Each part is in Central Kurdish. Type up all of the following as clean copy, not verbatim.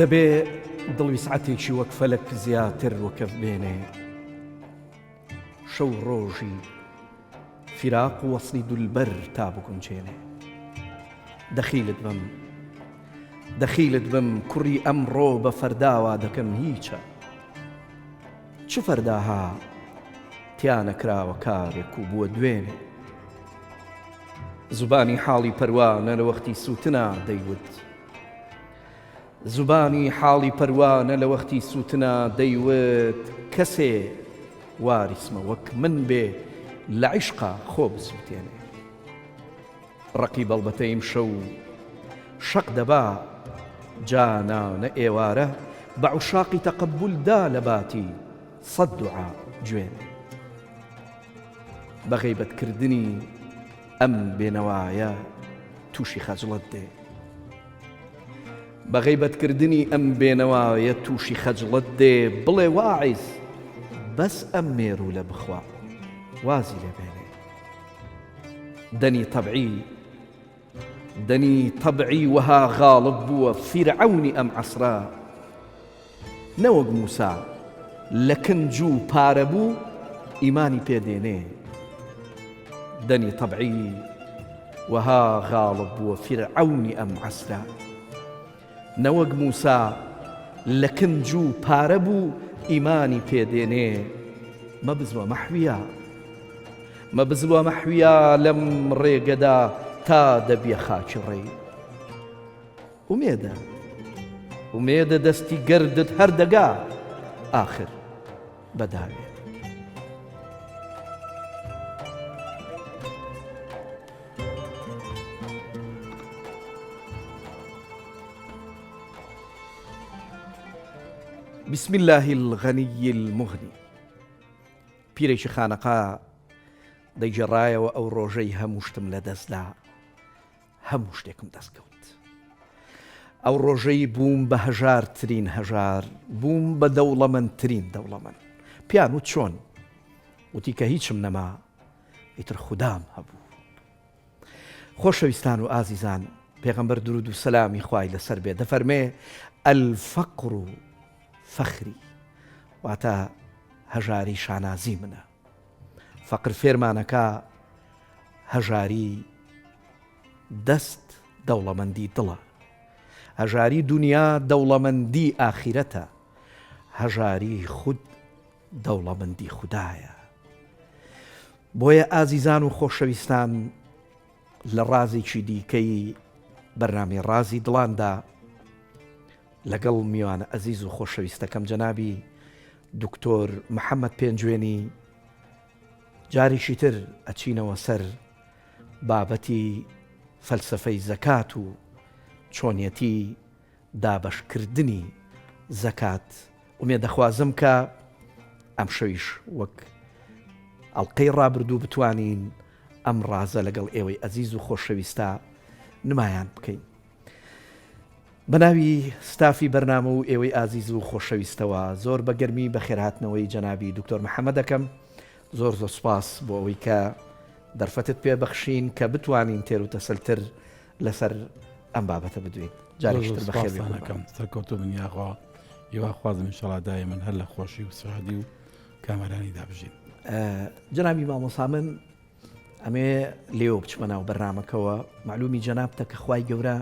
دەبێ دڵ ویسعەتێکی وەک فەلەک زیاتر وەکەف بێنێ. شەو ڕۆژی فیراق و وەسڵی دولبەر تا بگونجێنێ. دەخیلت بم دەخیلت بم کوڕی ئەمڕۆ بە فەرداوا دەکەم هیچە. چ فەرداها تیا نەکراوە کارێک و بووە دوێنێ. زوبانی حاڵی پەروانە لە وەختی سووتنا دەیوت. زوبانی حاڵی پەروانە لە وەختی سووتنا دەیوت کەسێ واریسمە وەک من بێ لە عیشقا خۆ بسووتێنێ. ڕەقیب ئەڵبەتە ئیمشەو شەق دەبا جانانە ئێوارە بە عوشاقی تەقەبول دا لە باتی سەد دوعا جوێنێ. بە غەیبەت کردنی ئەم بێنەوایە تووشی خەجڵەت دێ. بە غەیبەت کردنی ئەم بێنەوایە تووشی خەجڵەت دێ بڵێ واعیز بەس ئەم مێروولە بخوا وازی لێ بێنێ. دەنی تەبعی دەنی تەبعی وەها غاڵب بووە فیرعەونی ئەم عەسرە نەوەک موسا لە کنج و پارە بوو ئیمانی پێ دێنێ دەنی تەبعی وەها غاڵب بووە فیرعەونی ئەم عەسرە نەوەک موسا لە کنج و پارە بوو ئیمانی پێ دێنێ مەبزوە مەحویا مەبزوە مەحویا لەم ڕێگەدا تا دەبیە خاکی ڕێی ئومێدە ئومێدە دەستی گەردت هەر دەگا ئاخر بە داوێ. بسم الله الغنی المغنی پیرێکی خانەقا دەیگێڕایەوە ئەو ڕۆژەی هەموو شتم لەدەستدا هەموو شتێکم دەست کەوت. ئەو ڕۆژەی بووم بە هەژارترین هەژار، بووم بە دەوڵەمەندترین دەوڵەمەند. پێیان وت چۆن؟ وتی کە هیچم نەما، ئیتر خودام هەبوو. خۆشەویستان و ئازیزان، پێغەمبەر درود و سەلامی خوای لەسەر بێ دەفەرمێ، الفقر فخری، واتە هەژاری شانازی منە. فەقر فێرمانەکا هەژاری دەست دەوڵەمەندی دڵە. هەژاری دونیا دەوڵەمەندی ئاخیرەتە. هەژاری خود دەوڵەمەندی خودایە. بۆیە ئازیزان و خۆشەویستان لە ڕازێکی دیکەی بەرنامەی ڕازی دڵاندا لەگەڵ میوانە ئەزیز و خۆشەویستەکەم جەنابی دکتۆر محەممەد پێنجوێنی جارێکی تر ئەچینەوە سەر بابەتی فەلسەفەی زەکات و چۆنیەتی دابەشکردنی زەکات، ئومێدەخوازم کە ئەمشەویش وەک ئەڵقەی ڕابردوو بتوانین ئەم ڕازە لەگەڵ ئێوەی ئەزیز و خۆشەویستا نمایان بکەین. بەناوی ستافی بەرنامە و ئێوەی ئازیز و خۆشەویستەوە زۆر بە گەرمی بەخێرهاتنەوەی جەنابی دکتۆر محەمەد دەکەم. زۆر زۆر سوپاس بۆ ئەوەی کە دەرفەتت پێ بەخشین کە بتوانین تێر و تەسەلتر لەسەر ئەم بابەتە بدوێین. جارێکی تر بەخێر بێی قوربان. سەرکەوتوو بن یاخوا هیوا خوازم ئینشەڵا دایمەن هەر لە خۆشی و سعادی و کامەرانیدا بژین. جەنابی مامۆستا من ئەمێ لێوە بچمە ناو بەرنامەکەوە مەعلومی جەنابتە کە خوای گەورە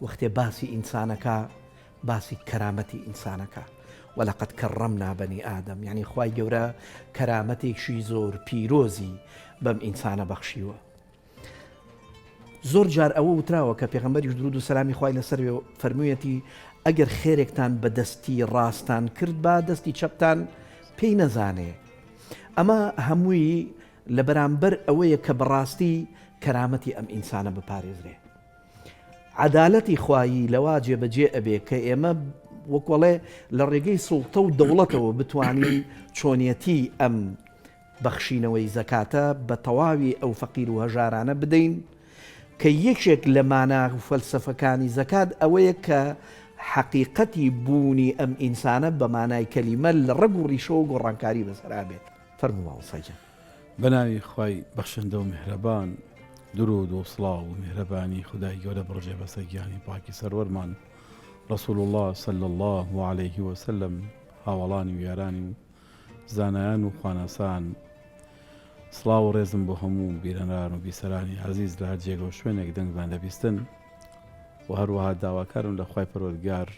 وەختێ باسی ئینسانەکە باسی کەرامەتی ئینسانەکە ولقد کەڕەمنا بەنی ئادەم یعنی خوای گەورە کەرامەتێکی زۆر پیرۆزی بەم ئینسانە بەخشیوە زۆر جار ئەوە وتراوە کە پێغەمبەریش درود و سەلامی خوای لەسەر بێ فەرموویەتی ئەگەر خێرێکتان بە دەستی ڕاستان کرد با دەستی چەپتان پێی نەزانێ ئەمە هەمووی لە بەرامبەر ئەوەیە کە بەڕاستی کەرامەتی ئەم ئینسانە بپارێزرێ. عەدالەتی خوایی لەوا جێبەجێ ئەبێ کە ئێمە وەکۆڵێ لە ڕێگەی سوڵتە و دەوڵەتەوە بتوانین چۆنیەتی ئەم بەخشینەوەی زەکاتە بە تەواوی ئەو فەقیر و هەژارانە بدەین کە یەکێک لە مانا و فەلسەفەکانی زەکات ئەوەیە کە حەقیقەتی بوونی ئەم ئینسانە بە مانای کەلیمە لە ڕەگ و ڕیشەوە گۆڕانکاری بەسەرا بێت. فەرموو مامۆستا گیان. بەناوی خوای بەخشندە و میهرەبان درود و سڵاو و میهرەبانی خودای گەورە بڕژێ بەسەر گیانی پاکی سەروەرمان. رسول اللە صلی اللە علیه وسلم، هاوەڵانی و یارانی و زانایان و خواناسان، سڵاو و ڕێزم بۆ هەموو بینەران و بیسەرانی ئازیز لە هەر جێگە و شوێنێک دەنگمان دەبیستن و هەروەها داواکارم لە خوای پەروەردگار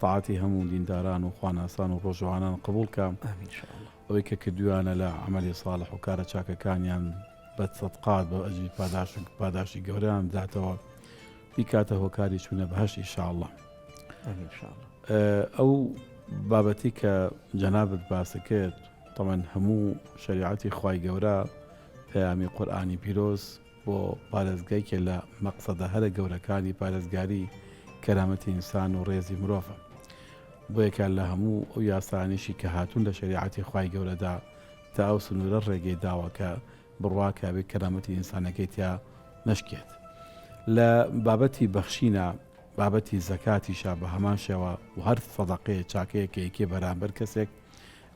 تاعەتی هەموو دینداران و خواناسان و ڕۆژەوانان قبوڵ کا آمین ان شاء اللە. ئەوەی کە کردویانە لە عەمەلی صالح و کارە چاکەکانیان بە سەدقات بە ئەجری پاداش پاداشتی گەورەیان بداتەوە بیکاتە هۆکاری چوونە بەهەشت ان شاء اللە. آمین ان شاء اللە. ئەو بابەتی کە جەنابت باست کرد تەبعەن هەموو شەریعەتی خوای گەورە پەیامی قورئانی پیرۆز بۆ پارێزگایکێ لە مەقسەدە هەرە گەورەکانی پارێزگاری کەرامەتی ئینسان و ڕێزی مرۆڤە بۆیەکە لە هەموو ئەو یاسانیشی کە هاتوون لە شەریعەتی خوای گەورەدا تا ئەو سنوورە ڕێگەی داوە کە بڕوا کە ئەبێ کەرامەتی ئینسانەکەی تیا نەشکێت. لە بابەتی بەخشینە بابەتی زەکاتیشە بە هەمان شێوە و هەر سەدەقەیە چاکەیە کە یەکێ بەرامبەر کەسێک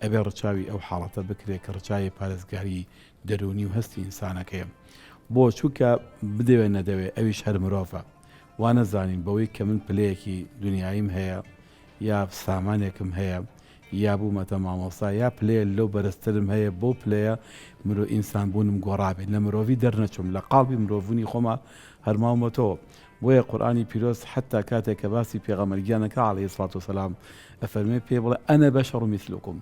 ئەبێ ڕچاوی ئەو حاڵەتە بکرێت کە ڕچاوی پارێزگاری دەروونی و هەستی ئینسانەکەیە بۆ چونکە بدەوێ نەدەوێ ئەویش هەر مرۆڤە وا نەزانین بەوەی کە من پلەیەکی دنیاییم هەیە یا سامانێکم هەیە یا بوومەتە مامۆستا یا پلەیە لەو بەرزترم هەیە بەو پلەیە مرۆ ئینسان بوونم گۆڕابێت لە مرۆڤی دەرنەچووم لە قاڵبی مرۆڤبوونی خۆما هەر ماومەتەوە بۆیە قورئانی پیرۆز حەتا کاتێک کە باسی پێغەمبەر گیانەکە علیە سڵات وسلام ئەفەرموێ پێ بڵێ انا بشر مثلکم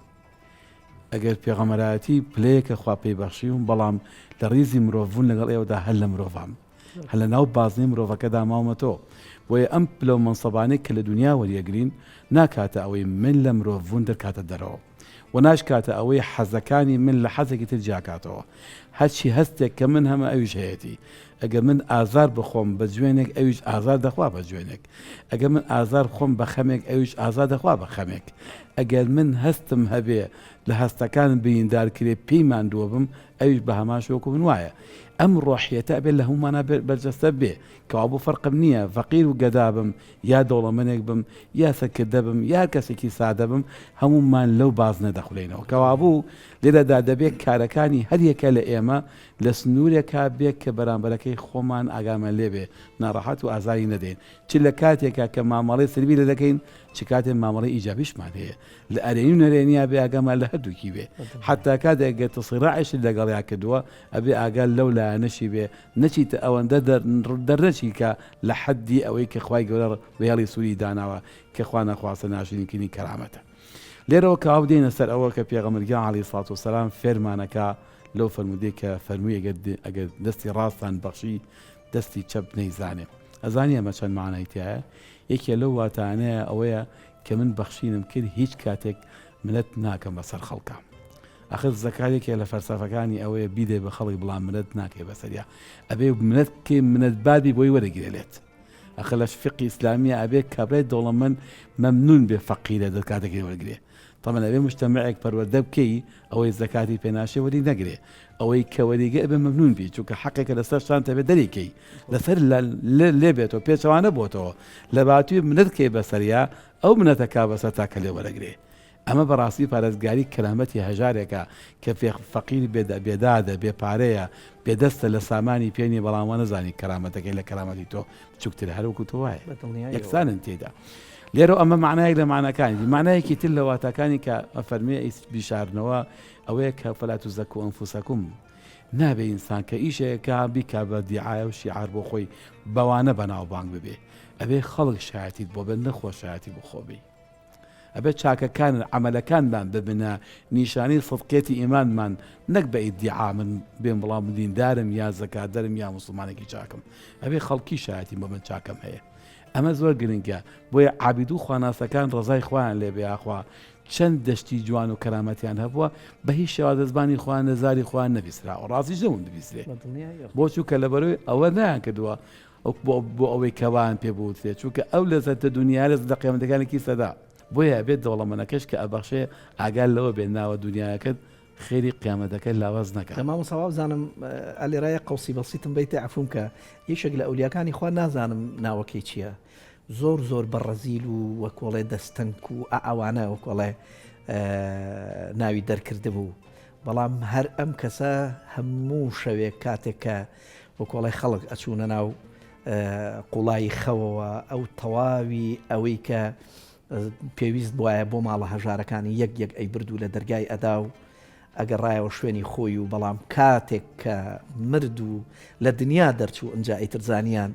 ئەگەر پێغەمەرایەتی پلەیەکە خوا پێی بەخشیوم بەڵام لە ڕیزی مرۆڤبوون لەگەڵ ئێوەدا هەر لە مرۆڤام هەر لە ناو بازنەی مرۆڤەکەدا ماومەتەوە. بۆیە ئەم پلە و مەنسەبانەی کە لە دونیا وەریەگرین ناکاتە ئەوەی من لە مرۆڤبوون دەرکاتە دەرەوە و ناشکاتە ئەوەی حەزەکانی من لە حەزێکی تر جیاکاتەوە. هەرچی هەستێک کە من هەمە ئەویش هەیەتی. ئەگەر من ئازار بخۆم بە جوێنێک ئەویش ئازار دەخوا بە جوێنێک. ئەگەر من ئازار بخۆم بە خەمێک ئەویش ئازار دەخوا بە خەمێک. ئەگەر من هەستم هەبێ لە هەستەکانم بریندار کرێ پێی ماندووە بم ئەویش بە هەمان شێوە وەکو من وایە. ئەم ڕۆحیەتە ئەبێ لە هەموومانا بەرجەستە بێ. کەوابوو فەرقم نییە فەقیر و گەدا بم یا دەوڵەمەنێک بم یا سەرکردە بم یا هەر کەسێکی سادە بم هەموومان لەو بازنە دەخولێینەوە. کەوابوو لێرەدا دەبێ کارەکانی هەر یەکە لە ئێمە لە سنوورێکا بێ کە بەرامبەرەکەی خۆمان ئاگامان لێ بێ، ناڕەحەت و ئازاری نەدەین. چ لە کاتێکا کە مامەڵەی سلبی لێ دەکەین، چ کاتێ مامەڵەی ئیجابیشمان هەیە. لە ئەرێنی و نەرێنیا بێ ئاگامان لە هەردووکی بێ. حەتتا کاتێک گەر تسیڕاعیشت لەگەڵیا کردووە ئەبێ ئاگات لەو لایەنەشی بێ نەچیتە ئەوەندە دەرنەچی کە لە حەدی ئەوەی کە خوای گەورە بە هێڵی سووری داناوە کە خوا نەخواستە ناشرینکردنی کەرامەتە. لێرەوە کەوا بدەینە سەر ئەوە کە پێغەمبەر گیان عەلەیهی سڵات وسەلام فێرمانەکا لەو فەرموودەی کە فەرمووی ئەگەر ئەگەر دەستی ڕاستان بەخشی دەستی چەپ نەیزانێ. ئەزانی ئەمە چەند مەعنای تیایە؟ یەکێ لەو واتانەیە ئەوەیە کە من بەخشینم کرد هیچ کاتێک منەت ناکەم بەسەر خەڵکا. ئاخر زەکات یەکێ لە فەلسەفەکانی ئەوەیە بیدەی بە خەڵک بڵام منەت ناکەی بەسەریا ئەبێ منەت بکەی منەتبار بی بۆی وەرەگرێ لێت. ئەخر لە فقی ئیسلامیە ئەبێ کابرای دەوڵەمەند مەمنون بێ فەقیرە زەکاتەکەی وەرگرێ. تەبعەن ئەبێ مجتەمعێک پەروەردە بکەی ئەوەی زەکاتی پێ ناشێ وەری نەگرێ ئەوەی کە وەریگە ئەبێ مەمنون بی چونکە حەقێکە لەسەر شانت ئەبێ دەری کەی لەسەر لێ بێتەوە پێچەوانە بۆتەوە لە باتوی منەت کەی بەسەریا ئەو منەتە کا بەسەر تا کە لێ وەرەگرێ ئەمە بەڕاستی پارێزگاری کەرامەتی هەژارێکە کە فەقیر بێدادە بێ پارەیە بێ دەستە لە سامانی پێ نیە بەڵام وا نەزانی کەرامەتەکەی لە کەرامەتی تۆ بچوکترە هەر وەکو تۆ وایە یەکسانن تێدا لێرە ئەمە معنایەک لە معناکانی معنایەکی تر لە واتاکانی کە ئەفەرمێ بیشارنەوە ئەوەیە کە فلا تزكوا أنفسكم نابێ ئینسان کە ئیشێکە بیکا بە دیعاە و شیعار بۆ خۆی بەوانە بەناوبانگ ببێ ئەبێ خەڵک شایەتیت بۆ بێت نەخۆ شایەتی بۆ خۆ بی. ئەبێت چاکەکانت عەمەلەکانمان ببنە نیشانەی سدقیەتی ئیمانمان نەک بە ئیدیعا من بێم بڵام دیندارم یا زەکاتدەرم یا موسڵمانێکی چاکم ئەبێ خەڵکی شایەتیم بۆ من چاکەم هەیە ئەمە زۆر گرنگە بۆیە عابید و خواناسەکان ڕەزای خۆیان لێ بێ یاخوا چەند دەشتی جوان و کەرامەتیان هەبووە بە هیچ شێواز لە زمانی خۆیان لە زاری خۆیان نەبیستراوە ڕاستیش نەبوون ببیسترێ بۆ چونکە لەبەرەوەی ئەوە نایان کردووە بۆ ئەوەی کە وایان پێ بوترێت چونکە ئەو لەزەتە دونیایە لەزەتە قیامەتەکانی کیس ئەدا بۆیە ئەبێت دەوڵەمەنەکەش کە ئەبەخشێ ئاگات لەوە بێت ناوە دونیایەکەت خێری قیامەتەکەت لاواز نەکا. دە مامۆستا وابزانم ئەلێرا یەک قەوسی بەسیتم بەیتێ عەفوم کە یەکێک لە ئەولیاکانی خوا نازانم ناوەکەی چیە زۆر زۆر بە ڕەزیل و وەکۆڵێ دەستەنک و ئەوانە وەکۆڵێ ناوی دەرکردبوو بەڵام هەر ئەم کەسە هەموو شەوێک کاتێک کە وەکۆڵێ خەڵک ئەچوونە ناو. قوڵایی خەوەوە ئەو تەواوی ئەوەی کە پێویست بوایە بۆ ماڵە هەژارەکانی یەک یەک ئەیبرد و لە دەرگای ئەدا و ئەگەڕایەوە شوێنی خۆی و بەڵام کاتێک کە مرد و لە دنیا دەرچوو ئینجا ئیتر زانیان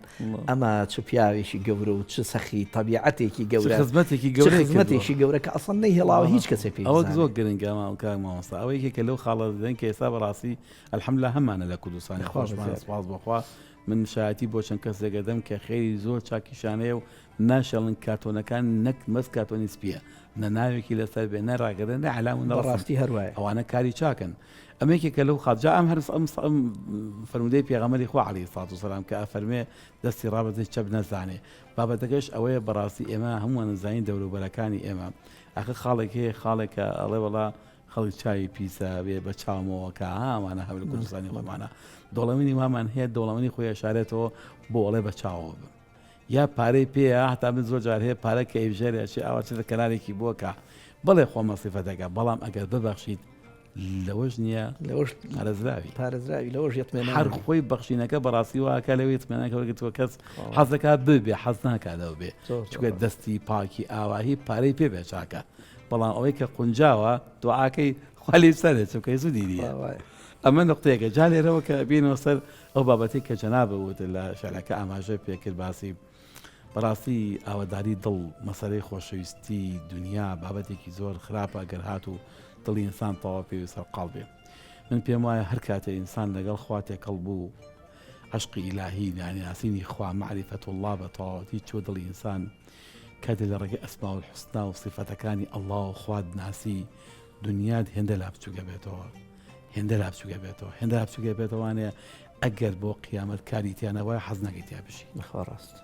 ئەمە چ پیاوێکی گەورە و چ سەخی تەبیعەتێکی گەورە خزمەتێکی گەورە خزمەتێکی گەورە کە ئەسڵەن نەیهێڵاوە هیچ کەسێ پێی ئەوە زۆر گرنگە کاک مامۆستا ئەوە یەکێکە لەو خاڵە دەدەن کە ئێستا بەڕاستی الحمدلله هەمانە لە کوردستانی خۆشمان سپاس بۆخوا من شایەتی بۆ چەند کەسێک ئەدەم کە خێری زۆر چاکیشان هەیە و ناشێڵن کارتۆنەکان نەک مەس کارتۆنی سپیە نە ناوێکی لەسەر بێ نە ڕاگەدەن نە عەلام و نە ڕەسم بەڕاستی هەر وایە. ئەوانە کاری چاکن ئەمە یەکێکە لەو خاڵ جا ئەم هەر ئەم ئەم فەرموودەی پێغەمبەری خوا عەلەیهی سڵات و سەلام کە ئەفەرمێ دەستی ڕابەزێ چەپ نەزانێ بابەتەکەش ئەوەیە بەڕاستی ئێمە هەمووان ئەزانین دەوروبەرەکانی ئێمە ئاخر خاڵێک هەیە خاڵێکە ئەڵێ وەڵا خەڵک چاوی پیسە بێ بە چاومەوە کە ها ئەوانە هەر لە کوردستانی خۆمانە دەوڵەمەنی وامان هەیە دەوڵەمەنی خۆی ئەشارێتەوە بۆ ئەڵێ بە چاوەوە بم یا پارەی پێیە هەتا من زۆر جار هەیە پارە کە ئەیبژێرێ ئەچێ ئاوا چێتە کەنارێکی بۆ کە بەڵێ خۆ مەسیفەتەکە بەڵام ئەگەر ببەخشیت لەوەش نییە لەوەش پارێزراوی پارێزراوی لەوەش یەتمێنان هەر خۆی بەخشینەکە بەڕاستی واکە لەوەی یەتمێنانکە وەرگرتووە کەس حەزەکات ببێ حەز ناکات لەو بێ چونکە دەستی پاکی ئاواهی پارەی پێ بێ چاکە بەڵام ئەوەی کە قونجاوە دوعاکەی خوا لێی بسەنێت چونکە هیچ سوودی نییە ئەمە نقطەیەکە جا لێرەوە کە بینەوە سەر ئەو بابەتەی کە جەنابت وتت لە شعرەکە ئاماژە پێکرد باسی بەڕاستی ئاوەداری دڵ مەسەلەی خۆشەویستی دنیا بابەتێکی زۆر خراپە گەر هات و دڵی ئینسان تەواو پێوی سەرقاڵ بێ من پێم وایە هەر کاتێ ئینسان لەگەڵ خوا تێکەڵ بوو عەشقی ئیلاهی یانی ناسینی خوا معرفەت اللە بە تەواوەتی چوە دڵی ئینسان کاتێ لە ڕێگەی ئەسماء الحسنا و صفەتەکانی اللە و خوات ناسی دنیات هێندە لا بچووکە بێتەوە هێندە لا بچووکە بێتەوە هێندە لا بچووکە بێتەوانێ ئەگەر بۆ قیامەت کاری تیا نەبوایە حەز ناکەی تیا بژی بەخوا ڕاست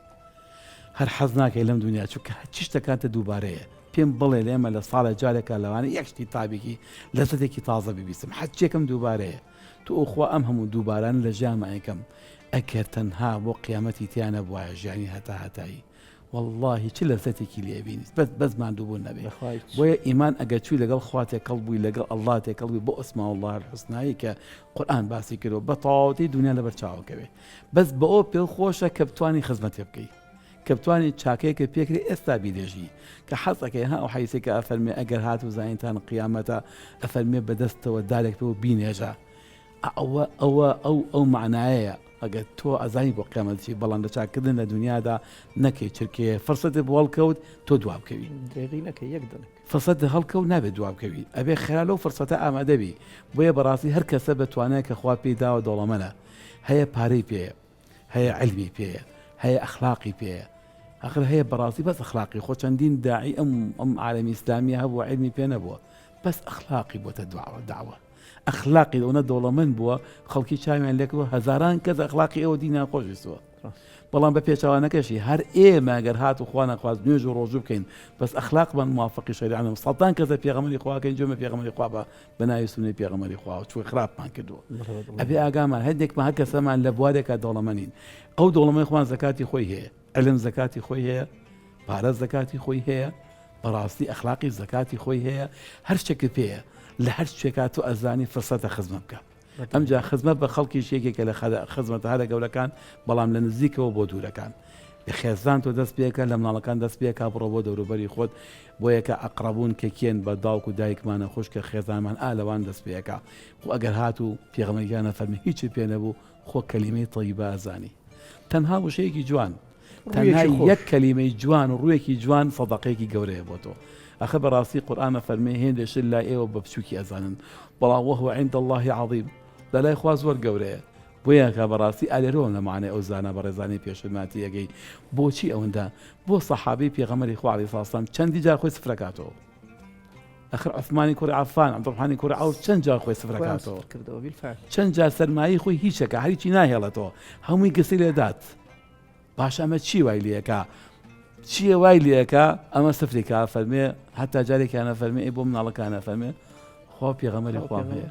هەر حەز ناکەی لەم دنیا چونکە هەرچی شتەکانتە دووبارەیە پێم بڵێ لە ئێمە لە ساڵێ جارێکا لەوانە یەک شتی تابێکی لەزەتێکی تازە ببیستم هەرچیەکەم دووبارەیە تو ئۆخوا ئەم هەموو دووبارانە لە ژیانما ئەیکەم ئەگەر تەنها بۆ قیامەتی تیا نەبوایە ژیانی هەتا هەتایی وەڵاهی چ لەزەتێکی لێ ئەبینیت بەس بەس ماندووبوون نەبێ بەخوای چ. بۆیە ئیمان ئەگەر چووی لەگەڵ خوا تێکەڵ بووی لەگەڵ اللە تێکەڵ بووی بۆ اسماء اللە الحسنایی کە قورئان باسی کردووە بە تەواوەتی دونیا لەبەر چاوەکەوێ بەس بەوە پێ خۆشە کە بتوانی خزمەتێ بکەی کە بتوانی چاکەیەکە پێکرێ ئێستا بیرێژی کە حەز ئەکەی ها ئەو حەدیسەی کە ئەفەرمێ ئەگەر هاتوو زانیتان قیامەتە ئەفەرمێ بەدەستەوە دارێک پێوە بینێژە ئەوە ئەوە ئەو ئەو مەعنایەیە ئەگەر تۆ ئەزانی بۆ قیامەت چی بەڵام لە چاکردن لە دنیادا نەکەی چرکەیە فرسەتت بۆ هەڵکەوت تۆ دوا بکەوی درێغی نەکەی یەک دەنک. فرسەتت هەڵکەوت نابێت دوا بکەوی ئەبێ خێرا لەو فرسەتە ئامادە بی بۆیە بەڕاستی هەر کەسە بە توانای کە خوا پێی داوە دەوڵەمەنە هەیە پارەی پێیە هەیە عیلمی پێیە هەیە ئەخلاقی پێیە ئەخر هەیە بەڕاستی بەس ئەخلاقی خۆ چەندین داعی ئەم ئەم عالەمی ئیسلامیە هەبووە عیلمی پێ نەبووە بەس ئەخلاقی بۆتە دعوە دعوە ئەخلاقی ئەوەنە دەوڵەمەند بووە خەڵکی چاویان لێکردووە هەزاران کەس ئەخلاقی ئەوە دینیان خۆش ویستووە بەڵام بە پێچەوانەکەشی هەر ئێمە گەر هات و خوا نەخواست نوێژ و ڕۆژوو بکەین بەس ئەخلاقمان موافقی شەریعە نەبوو سەدان کەس لە پێغەمبەری خواکەین گوێ بە پێغەمبەری خوا بە بە ناوی سوننەی پێغەمبەری خوا چونکە خراپمان کردووە ئەبێ ئاگامان هەندێکمان هەر کەسەمان لە بوارێکا دەوڵەمەنین ئەو دەوڵەمەی خۆمان زەکاتی خۆی هەیە علم زەکاتی خۆی هەیە پارە زەکاتی خۆی هەیە بەڕاستی ئەخلاقی زەکاتی خۆی هەیە هەر شتێکت پێیە لە هەر شتێکا تۆ ئەزانی فرسەتە خزمە بکە ئەمجا خزمەت بە خەڵکیش یەکێکە لە خزمەتە هەرە گەورەکان بەڵام لە نزیکەوە بۆ دوورەکان لە خێزان تۆ دەست پێکە لە مناڵەکان دەست پێکە بڕۆ بۆ دەوروبەری خۆت بۆ یەکە ئەقرەبوون کە کێن بە داوک و دایکمانە خوشکە خێزانمان ئا لەوان دەست پێکە خۆ ئەگەر هاتوو پێغەمبەر فەرمی هیچی پێ نەبوو خۆ کەلیمەی تەیبە ئەزانی تەنها وشەیەکی جوان تەنها یەک کەلیمەی جوان و ڕوویەکی جوان سەدەقەیەکی گەورەیە بۆ تۆ ئەخە بەڕاستی قورئان ئەفەرمێ هێندێ شت لای ئێوە بە بچووکی ئەزانن بەڵام وهو عند اللە عظیم لەلای خوا زۆر گەورەیە بۆیە کە بەڕاستی ئالێرەوە لە مەعنای ئەو زانا بەڕێزانەی پێشترمان تێئەگەی بۆچی ئەوەندە بۆ سەحابەی پێغەمبەری خوا عەلەیهی سڵاو وسلام چەندی جار خۆی سفرەکاتەوە ئەخر عوسمانی کوڕی عەفان عەبدوڕەحمانی کوڕی عەوف چەند جار خۆی سفرەکاتەوە چەند جار سەرمایەی خۆی هیچەکە هەریکی ناهێڵێتەوە هەمووی گسی لێدات باشە ئەمە چی وای لەکە چییە وای لەکە ئەمە سفرێکا فەرمێ هەتا جارێکیانە فەرمێ ئەی بۆ مناڵەکانە فەرمێ. خوا و پێغەمبەری خوام هەیە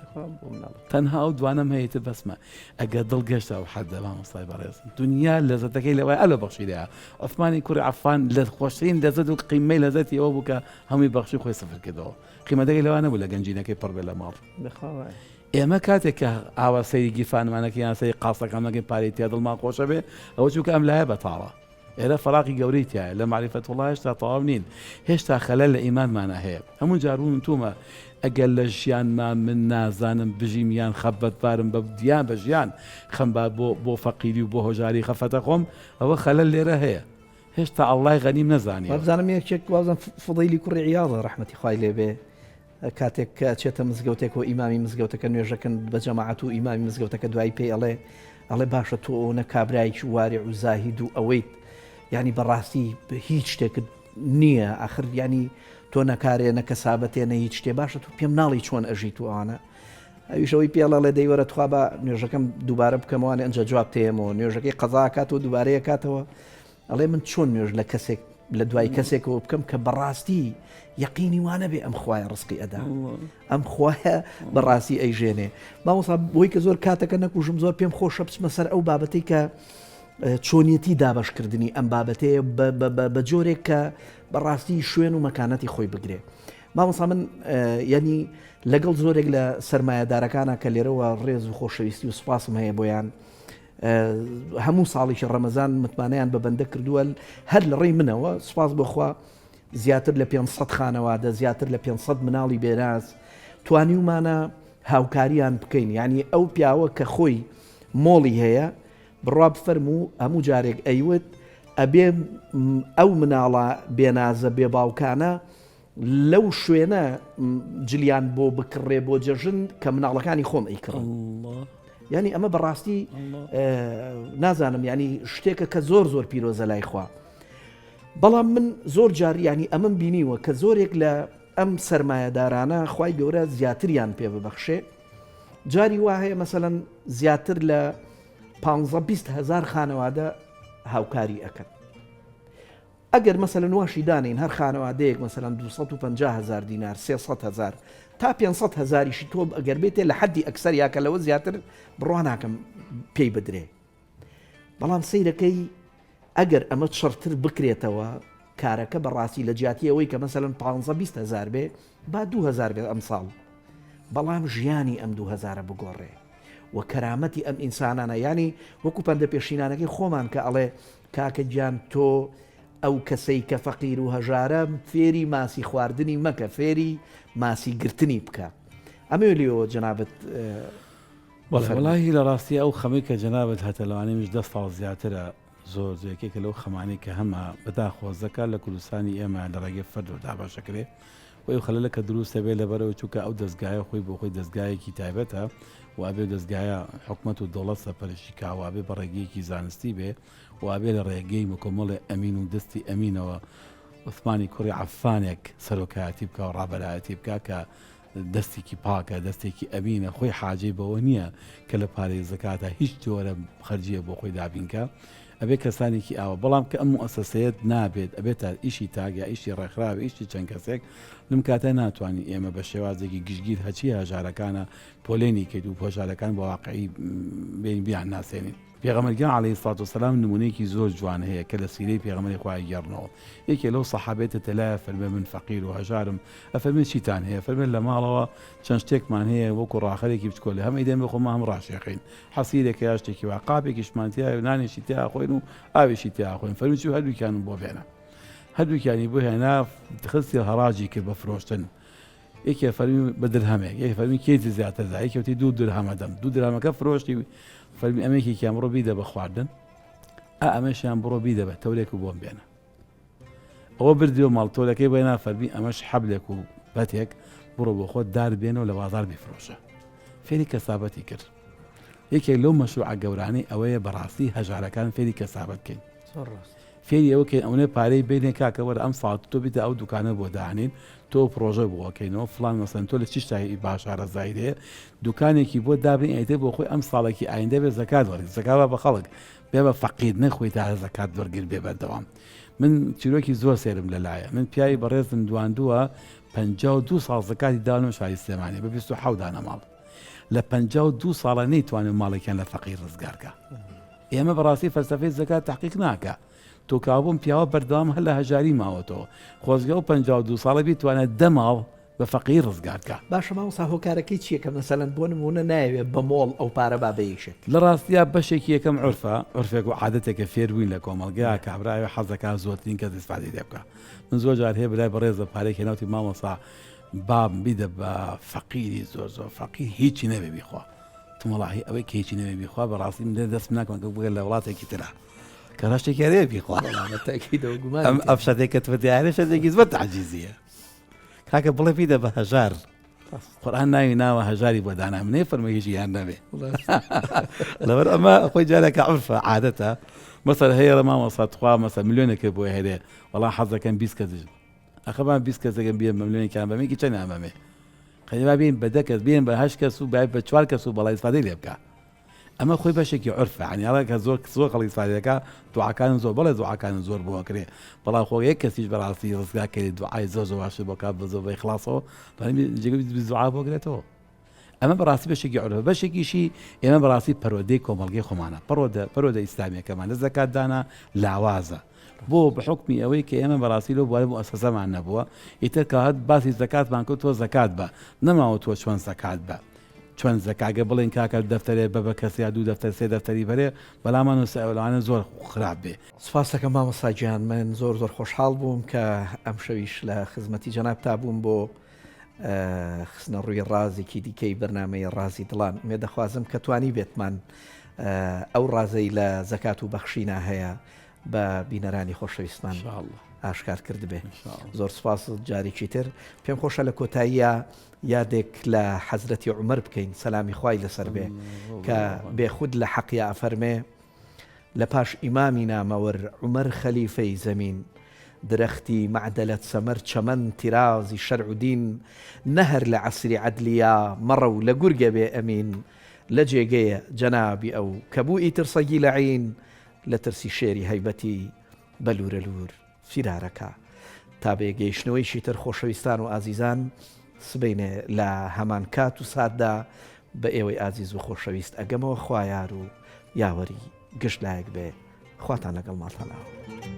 تەنها ئەو دوانەم هەیە تر بەسمە ئەگەر دڵ گەشتە ئەو حەدە مامۆستای بەڕێز دنیا لەزەتەکەی لەوای ئەلە بەخشیدایە عوسمانی کوڕی عەفان لە خۆشترین لەزەت و قیمەی لەزەتی ئەوە بوو کە هەمووی بەخشی خۆی سفر کردەوە قیمەتەکەی لەوە نەبوو لە گەنجینەکەی پڕ بێ لە ماڵ ئێمە کاتێک کە ئاوا سەیری گیرفانمانەکە یان سەیری قاسەکانمەکەی پارەی تیا دڵمان خۆشە بێ ئەوە چونکە ئەم لایە بەتاڵە ئێرە فەراقی گەورەی تیایە لە مەعریفەتوڵا هێشتا تەواو نین هێشتا خەلەل لە ئیمانمانا هەیە هەموو جار وون وتومە ئەگەر لە ژیانما من نازانم بژیم یان خەفەتبارم بە دیان بە ژیان خەمبار بۆ بۆ فەقیری و بۆ هەژاری خەفەتە خۆم ئەوە خەلەل لێرە هەیە هێشتا ئەڵڵای غەنیم نەزانیوە. وابزانم یەکێک وابزانم فضەیلی کوڕی عیاضە ڕەحمەتی خوای لێ بێ کاتێک کە ئەچێتە مزگەوتێک و ئیمامی مزگەوتەکە نوێژەکەن بە جەماعەت و ئیمامی مزگەوتەکە دوایی پێی ئەڵێ ئەڵێ باشە تۆ ئەوەنە کابرایەکی وارع و زاهید و ئەوەیت یعنی بەڕاستی هیچ شتێکت نییە ئاخر ینی تۆ نەکارێ نە کەسابەتێ نە هیچ شتێ باشە تۆ پێم ناڵی چۆن ئەژیت و ئەوانە ئەویشەوەی پێڵەڵێ دەیوەرە تخوا بە نوێژەکەم دووبارە بکەمەوانێ ئەنجا جواب تێمەوە نوێژەکەی قەزاکاتەوە دووبارەیە کاتەوە ئەڵێ من چۆن نوێژ لە کەسێک لە دوای کەسێکەوە بکەم کە بەڕاستی یەقینی وانە بێ ئەم خوایە ڕسقی ئەدا ئەم خوایە بەڕاستی ئەیژێنێ مامۆسا بۆی کە زۆر کاتەکە نەکوژم زۆر پێم خۆشە بچمە سەر ئەو بابەتەی کە چۆنیەتی دابشکردنی ئەم بابەتەیە بە جۆرێک کە بەڕاستی شوێن و مەکانەتی خۆی بگرێ مامۆسا من یعنی لەگەڵ زۆرێک لە سرمایهدارەکانە کە لێرەوە ڕێز و خۆشەویستی و سوپاسم هەیە بۆیان هەموو ساڵێکی ڕەمەزان متمانەیان بە بەندە کردووە هەر لە ڕێی منەوە سوپاس بۆخوا زیاتر لە 500 خانەوادە زیاتر لە 500 مناڵی بێناز توانیومانە هاوکاریان بکەین یعنی ئەو پیاوە کە خۆی مۆڵی هەیە بڕوا بفەرموو هەموو جارێک ئەیوت ئەبێ ئەو مناڵە بێنازە بێ باوکانە لەو شوێنە جلیان بۆ بکڕێ بۆ جەژن کە مناڵەکانی خۆم ئەیکڕن ینی ئەمە بەڕاستی نازانم ینی شتێکە کە زۆر زۆر پیرۆزە لای خوا بەڵام من زۆر جار ینی ئەمەم بینیوە کە زۆرێک لە ئەم سرمایهدارانە خی گەورە زیاتریان پێ ببەخشێ جاری وا هەیە مەسەەن زیاتر لە 15 هزار خانەوادە هاوکاری ئەکەن ئەگەر مەسەلەن واشی دانێین هەر خانەوادەیەک مەسەلەن 250 هەزار دینار 300 هەزار تا 500 هەزاریشی تۆ ئەگەر بێتێ لە حەدی ئەکسەر یا کە لەوە زیاتر بڕوا ناکەم پێی بدرێ بەڵام سەیرەکەی ئەگەر ئەمە چڕتر بکرێتەوە کارەکە بەڕاستی لە جیاتی ئەوەی کە مەسەلەن 15 20 هەزار بێ با 2000 بێت ئەمساڵ بەڵام ژیانی ئەم 2000 بگۆڕێ و کەرامەتی ئەم ئینسانانە ینی وەکو پەندە پێشینانەکەی خۆمان کە ئەڵێ کاکە گیان تۆ ئەو کەسەی کە فەقیر و هەژارە فێری ماسی خواردنی مەکە فێری ماسی گرتنی بکە ئەمەوێ لێەوە جەنابت بەڵێ وەڵاهی لە ڕاستی ئەو خەمەی کە جەنابت هەتە لەوانەیە منیش دە ساڵ زیاترە زۆر زۆر یەکێکە لەو خەمانەی کە هەمە بەداخەوە زەکات لە کوردستانی ئێمە لە ڕێگەی فەردەوە دابەش دەکرێ و ئەو خەلەلە کە دروست دەبێت لەبەرئەوەی چونکە ئەو دەزگایە خۆی بۆ خۆی دەزگایەکی تایبەتە و ئەبێ دەزگایە حکومەت و دەوڵەت سەرپەرشتی کا و ئەبێ بە ڕێگەیەکی زانستی بێ و ئەبێ لە ڕێگەی مکۆمەڵێ ئەمین و دەستی ئەمینەوە عوسمانی کوڕی عەففانێک سەرۆکایەتی بکا و ڕابەرایەتی بکا کە دەستێکی پاکە دەستێکی ئەمینە خۆی حاجەی بەوە نییە کە لە پارەی زەکاتە هیچ جۆرە خەرجیە بۆ خۆی دابینکە ئەبێ کەسانێکی ئاوا بەڵام کە ئەم موئەسەسەیەت نابێت ئەبێتە ئیشی تاک یا ئیشی ڕێکخراوی ئیشی چەند کەسێک لەم کاتە ناتوانین ئێمە بە شێوازێکی گشتگیر هەچی هەژارەکانە پۆلێنی کەیت و هەژارەکان بە واقعی بێین بیان ناسێنین. پێغەمبەر گیان علیە الصلوة والسلام نمونەیەکی زۆر جوان هەیە کە لە سیرەی پێغەمبەری خوا ئەیگێڕنەوە یەکێ لەو سەحابەیە تەلایە فەرمێ من فەقیر و هەژارم ئەفەرمێ چیتان هەیە فەرمێ لە ماڵەوە چەند شتێکمان هەیە وەکو ڕاخەرێکی بچکۆلە هەم ئەیدەین بە خۆمان هەم ڕاشێخین حەسیرێکە یا شتێکی وا قاپێکیشمان تیایە و نانێکی تیا ئەخۆین و ئاوێکی تیا ئەخۆین فەرمووی چوو هەردووکیانم بۆ بێنە هەردووکیانی بۆ هێنا خستی هەڕاجی کرد بە فرۆشتن یەکێ فەرمی بە درهەمێک یەکێ فەرمی کێ زیاتر دا یەکێ وتی دوو درهەمە دەم دوو درهەمەکە فرۆشتی فەرمی ئەمێکێکیان بڕۆ بیدە بە خواردن ئا ئەمەشیان بڕۆ بیدە بە تەورێک و بۆم بێنە ئەوە بردی و ماڵ تۆلەکەی بۆ نا فەرمی ئەمەش حەبلێک و بەتێک بڕۆ بۆ خۆت دار بێنە و لە بازار بیفرۆشە فێری کەسابەتی کرد یەکێک لەو مەشروعە گەورانەی ئەوەیە بەڕاستی هەژارەکان فێری کەسابەت بکەین فێری ئەوە کەین ئەونە پارەی بینێ کاکە وەرە ئەم ساڵ تۆ بیتە ئەو دوکانە بۆ دانین تۆ پرۆژە بۆکەینەوە فلان مەسەن تۆ لە چی شتای باش شارەزایی هەیە دوکانێکی بۆ دابنی ئەیتر بۆ خۆی ئەم ساڵێکی ئایندە بێ زەکات وەرگ زەکات بە خەڵک بێ بە فەقیر نەخۆی تا زەکات وەرگر بێ بەردەوام من چیرۆکی زۆر سێرم لەلایە من پیاوی بەڕێزم دواندووە. 52 ساڵ زەکاتی داوە لەم شاری سلێمانی بە 27 دانە ماڵ لە 52 ساڵە نەیتوانێت ماڵێکیان لە فەقیر ڕزگارکە ئێمە بەڕاستی فەلسەفەی زەکات تحقیق ناکە تۆ کابووم پیاوە بەردەوام هەر لە هەژاری ماوەتەوە خۆزگە ئەو 52 ساڵە بیتوانێت دە ماڵ بە فەقیر ڕزگار کا. باشە مامۆستا هۆکارەکەی چیە کە مەسەلەن بۆ نموونە نایەوێ بە مۆڵ ئەو پارە با بە یەکێک. لە ڕاستیا بەشێکی یەکەم عورفە، عورفێک و عادەتێکە فێر بووین لە کۆمەڵگا، کابرا ئەوێ حەز دەکا زۆرترین کەس ئیسفادەی لێ بکا. من زۆر جار هەیە برای بەڕێز بە پارەیەک هێنا وتی مامۆستا بابم بیدە بە فەقیری زۆر زۆر فەقیر هیچی نەبێ بیخوا. وتم وەڵاهی ئەوەی کە هیچی نەبێ بیخوا بەڕاستی من لێرە دەستم ناکەم کە بگە لە وڵاتێکی ترا. کە ڕەشتێکی هەرێ بیخوا. وەڵا بە تەئکیدەوە گومانی ئەم تێدا ئەم شەرتێک کە تۆ دیارە شەرتێکی زۆر تەعجیزییە. کاکە بڵێ بیدە بە هەژار قورآن ناوی ناوە هەژاری بۆ دانا منێ فەرمە هیچ یان نەبێ لەبەر ئەمە خۆی جارێکە عرفە عادەتە مەسەر هەیە لە مامۆستا تخوا مەسە ملیۆنێکە بۆ هەرێ وەڵا حەز دەکەم 20 کەس ئەخەمان 20 کەسەکەم بێ ملیۆنێکیان بەمێکی چەند ئەمەمێ قەیوا بین بە دە کەس بێن بە هەشت کەس و بای بە چوار کەس و بەڵای ئیسفادەی لێ بکە ئەمە خۆی بەشێکی عورفە یانی ئەڵێ کە زۆر زۆر خەڵک ئیسفادە دەکا دوعاکانم زۆر بەڵێ دوعاکانم زۆر بۆ ئەکرێ بەڵام خۆ یەک کەسیش بەڕاستی ڕزگار کەری دوعای زۆر زۆر باشتر بۆ کات بە زۆر بە ئیخلاصەوە توانیم جێگەی دوعا بۆ گرێتەوە ئەمە بەڕاستی بەشێکی عورفە بەشێکیشی ئێمە بەڕاستی پەروەردەی کۆمەڵگەی خۆمانە پەروەردە پەروەردە ئیسلامیەکەمان لە زەکاتدانا لاوازە بۆ بە حوکمی ئەوەی کە ئێمە بەڕاستی لەو بوارە موئەسەسەمان نەبووە ئیتر کە هات باسی زەکاتمان کرد تۆ زەکات بە نەماوە تۆ چۆن زەکات بە چۆن زەکا گەر بڵێن کاکە دەفتەرێ بە بە کەس یا دوو دەفتەر سێ دەفتەری بەرێ بەلامان و سەئەولانە زۆر خراپ بێ. سوپاست دەکەم مامۆستا گیان من زۆر زۆر خۆشحاڵ بووم کە ئەمشەویش لە خزمەتی جەنابتا بووم بۆ خستنە ڕووی ڕازێکی دیکەی بەرنامەی ڕازی دڵان ئومێد دەخوازم کە توانی بێتمان ئەو ڕازەی لە زەکات و بەخشینا هەیە بە بینەرانی خۆشەویستمان ئاشکار کردبێ زۆر سپاس جارێکی تر پێم خۆشە لە کۆتاییە یادێک لە حەزرەتی عومەر بکەین سەلامی خوای لەسەر بێ کە بێخود لە حەقیا ئەفەرمێ لە پاش ئیمامی نامەوەر عومەر خەلیفەی زەمین درەختی مەعدەلەت سەمەر چەمەن تیرازی شەرع و دین نە هەر لە عەسری عەدلیا مەڕەو لە گورگە بێ ئەمین لە جێگەیە جەنابی ئەو کە بوو ئیتر سەگی لەعین لە ترسی شێری هەیبەتی بە لوورەلوور فیرارەکە. تا بە یەکگەیشتنەوەیەکی تر خۆشەویستان و ئازیزان سبەینێ لە هەمان کات و ساتدا بە ئێوەی ئازیز و خۆشەویست ئەگەمەوە خوا یار و یاوەری گشت لایەک بێ خواتان لەگەڵ ماڵتان ئاوا.